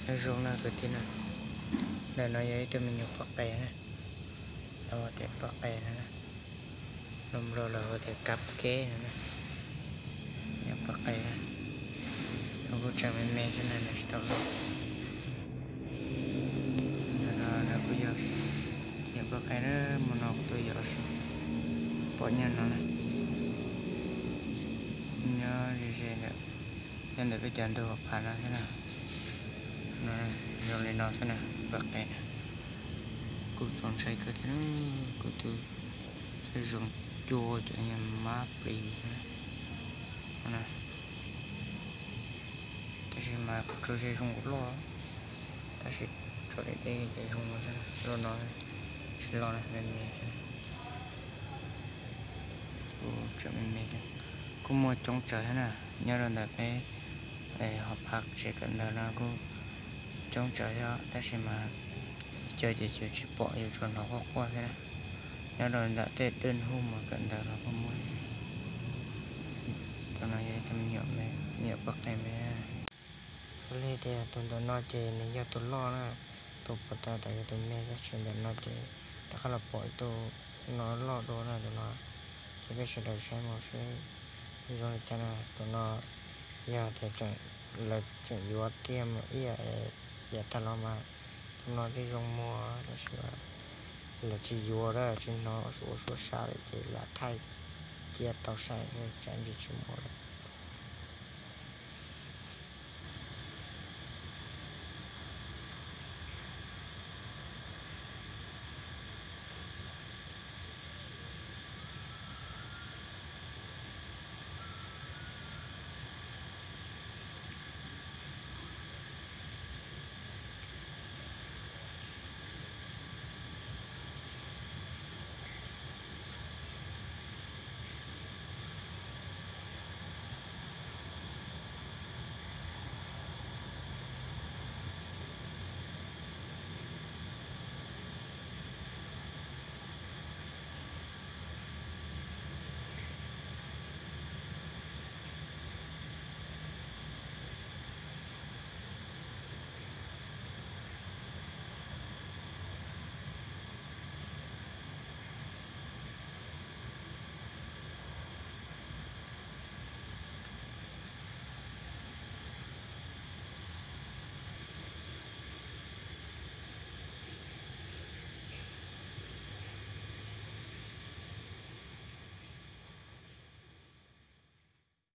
Nyob zoo na kwv tij na, ntawm no yog ib tug me nyuam poj qe na, lawv hu tias poj qe no na, lus Nplog lawv hu tias kab keb no na, nyuam poj qe na, nws kuj tseem me me xwb na, nws tsis tau loj. Ntawm no nws kuj yog nyuam poj qe na, hmo no kuv tuaj yos pom nyob no na, nyob ze ze ntawm, nyob ntawm peb cov ntug hauv pas no xwb na. Zoo li no xwb na, poj qe na, kuj txaus ntshai kawg thiab na, kuj twb txawj zoo cuag cov nyuag mab plis na. Tab sis mas kuj tsuas ze zoo nkaus loj, tab sis tso deb deb ces zoo no xwb, lub no tsis loj na, me me xwb, kuj tseem me me xwb. Kuj muaj coob tsawg thiab na, nyob rau ntawm peb hauv pas tsev kawm ntawv no kuj coob tsawg thiab, tab sis mas ib co ces tsis pom, yuav tsum hnov quaj quaj xwb na. Nyob rau ntawm tej dej hub mus kawm ntawv los kuj muaj. Tus no yog ib tug me nyuam, me nyuam poj qe me. Xws li tias tus ntawm no ces nws yog tus loj na, tus puag ta tod yog tus me, tab sis ntawm no ces rov qab los pom ib tug no loj dua na tus no. Ces peb sawv daws saib mus seb zoo li cas na. Tus no yog tias lawv tseem yuav tiag mus ib yam es yav tag los mas tus no twb zoo muag tab sis lawv tsis yuav lawm, tsis hnov ua suab sab lawm ces lam thaij cia tau saib xwb, tsam ntsis tsis muaj lawm.